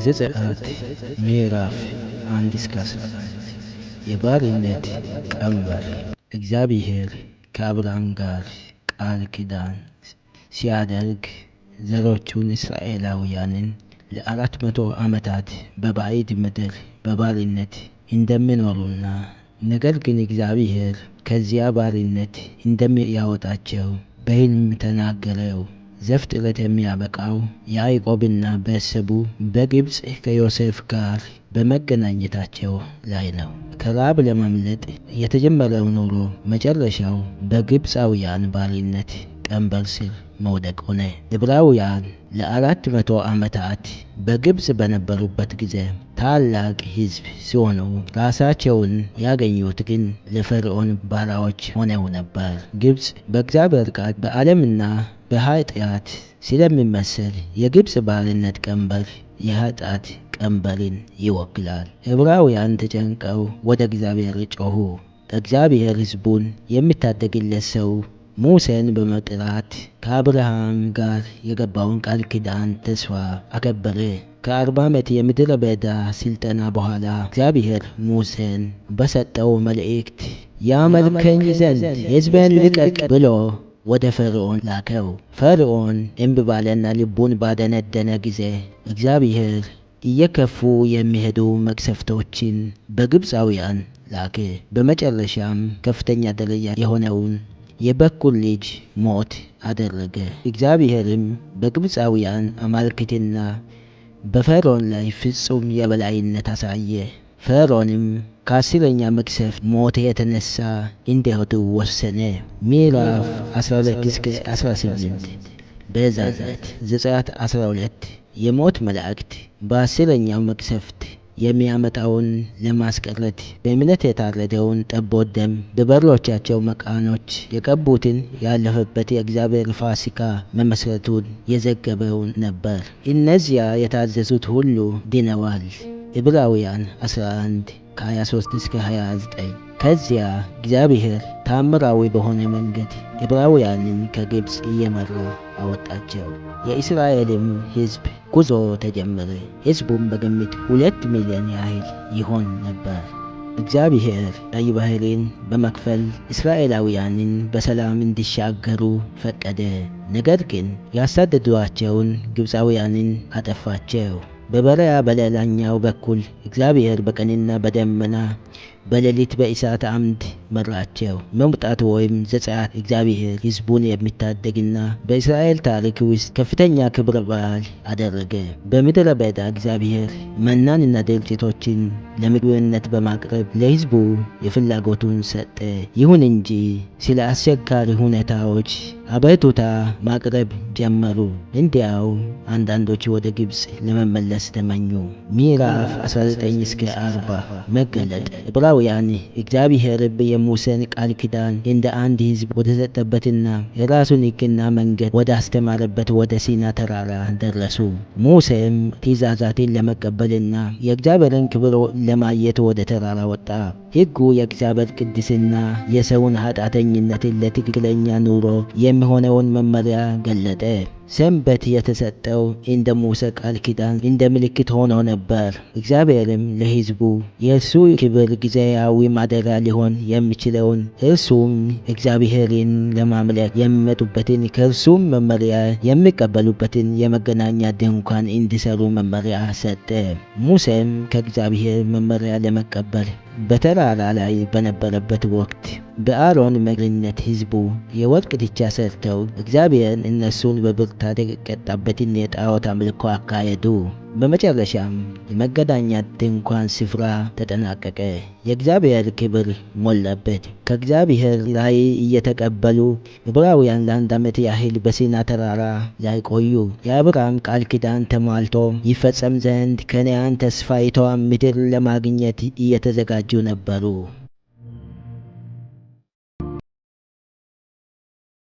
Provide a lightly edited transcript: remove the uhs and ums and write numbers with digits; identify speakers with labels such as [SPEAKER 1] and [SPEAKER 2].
[SPEAKER 1] ዘጸአት ምዕራፍ 1 እስከ 11። የባርነት ቀንበር። እግዚአብሔር ከአብርሃም ጋር ቃል ኪዳን ሲያደርግ ዘሮቹን እስራኤላውያንን ለ400 ዓመታት በባዕድ ምድር በባርነት እንደሚኖሩና ነገር ግን እግዚአብሔር ከዚያ ባርነት እንደሚያወጣቸው በሕልም ተናገረው። ዘፍጥረት የሚያበቃው ያዕቆብና ቤተሰቡ በግብፅ ከዮሴፍ ጋር በመገናኘታቸው ላይ ነው። ከራብ ለማምለጥ የተጀመረው ኑሮ መጨረሻው በግብፃውያን ባርነት ቀንበር ስር መውደቅ ሆነ። ዕብራውያን ለ400 ዓመታት በግብፅ በነበሩበት ጊዜ ታላቅ ሕዝብ ሲሆኑ ራሳቸውን ያገኙት ግን ለፈርዖን ባሪያዎች ሆነው ነበር። ግብፅ በእግዚአብሔር ቃል በዓለምና በኃጢአት ስለሚመሰል የግብፅ ባርነት ቀንበር የኃጢአት ቀንበርን ይወክላል። ዕብራውያን ተጨንቀው ወደ እግዚአብሔር ጮኹ። እግዚአብሔር ሕዝቡን የሚታደግለት ሰው ሙሴን በመጥራት ከአብርሃም ጋር የገባውን ቃል ኪዳን ተስፋ አከበረ። ከ40 ዓመት የምድረ በዳ ስልጠና በኋላ እግዚአብሔር ሙሴን በሰጠው መልእክት ያመልከኝ ዘንድ ሕዝቤን ልቀቅ ብሎ ወደ ፈርዖን ላከው። ፈርዖን እምቢ ባለና ልቡን ባደነደነ ጊዜ እግዚአብሔር እየከፉ የሚሄዱ መቅሰፍቶችን በግብፃውያን ላከ። በመጨረሻም ከፍተኛ ደረጃ የሆነውን የበኩር ልጅ ሞት አደረገ። እግዚአብሔርም በግብፃውያን አማልክትና በፈርዖን ላይ ፍጹም የበላይነት አሳየ። ፈርዖንም ከአስረኛ መቅሰፍት ሞት የተነሳ እንዲሞቱ ወሰነ። ምዕራፍ 12 እስከ 18። ቤዛነት። ዘጸአት 12 የሞት መላእክት በአስረኛው መቅሰፍት የሚያመጣውን ለማስቀረት በእምነት የታረደውን ጠቦት ደም በበሮቻቸው መቃኖች የቀቡትን ያለፈበት የእግዚአብሔር ፋሲካ መመስረቱን የዘገበውን ነበር። እነዚያ የታዘዙት ሁሉ ድነዋል። ዕብራውያን 11 ከ23 እስከ 29። ከዚያ እግዚአብሔር ታምራዊ በሆነ መንገድ ዕብራውያንን ከግብፅ እየመራ አወጣቸው። የእስራኤልም ሕዝብ ጉዞ ተጀመረ። ሕዝቡም በግምት 2 ሚሊዮን ያህል ይሆን ነበር። እግዚአብሔር ቀይ ባህርን በመክፈል እስራኤላውያንን በሰላም እንዲሻገሩ ፈቀደ። ነገር ግን ያሳደዷቸውን ግብፃውያንን አጠፋቸው። በበረሃ በሌላኛው በኩል እግዚአብሔር በቀንና በደመና በሌሊት በእሳት ዓምድ መራቸው። መውጣት ወይም ዘጸአት እግዚአብሔር ሕዝቡን የሚታደግና በእስራኤል ታሪክ ውስጥ ከፍተኛ ክብረ በዓል አደረገ። በምድረ በዳ እግዚአብሔር መናንና ድርጭቶችን ለምግብነት በማቅረብ ለሕዝቡ የፍላጎቱን ሰጠ። ይሁን እንጂ ስለ አስቸጋሪ ሁኔታዎች አቤቱታ ማቅረብ ጀመሩ። እንዲያው አንዳንዶች ወደ ግብፅ ለመመለስ ተመኙ። ምዕራፍ 19 እስከ 40። መገለጥ። ዕብራውያን እግዚአብሔር የሙሴን ቃል ኪዳን እንደ አንድ ሕዝብ ወደሰጠበትና የራሱን ሕግና መንገድ ወዳስተማረበት ወደ ሲና ተራራ ደረሱ። ሙሴም ትእዛዛትን ለመቀበልና የእግዚአብሔርን ክብር ለማየት ወደ ተራራ ወጣ። ሕጉ የእግዚአብሔር ቅድስና የሰውን ኃጢአተኝነትን ለትክክለኛ ኑሮ የሚሆነውን መመሪያ ገለጠ። ሰንበት የተሰጠው እንደ ሙሴ ቃል ኪዳን እንደ ምልክት ሆኖ ነበር። እግዚአብሔርም ለሕዝቡ የእርሱ ክብር ጊዜያዊ ማደሪያ ሊሆን የሚችለውን እርሱም እግዚአብሔርን ለማምለክ የሚመጡበትን ከእርሱም መመሪያ የሚቀበሉበትን የመገናኛ ድንኳን እንዲሰሩ መመሪያ ሰጠ። ሙሴም ከእግዚአብሔር መመሪያ ለመቀበል በተራራ ላይ በነበረበት ወቅት በአሮን መሪነት ሕዝቡ የወርቅ ጥጃ ሰርተው እግዚአብሔር እነሱን በብርታት የቀጣበትን የጣዖት አምልኮ አካሄዱ። በመጨረሻም የመገናኛ ድንኳን ስፍራ ተጠናቀቀ። የእግዚአብሔር ክብር ሞላበት። ከእግዚአብሔር ራእይ እየተቀበሉ ዕብራውያን ለአንድ ዓመት ያህል በሲና ተራራ ላይ ቆዩ። የአብርሃም ቃል ኪዳን ተሟልቶ ይፈጸም ዘንድ ከነዓን ተስፋይቷን ምድር ለማግኘት እየተዘጋጁ ነበሩ።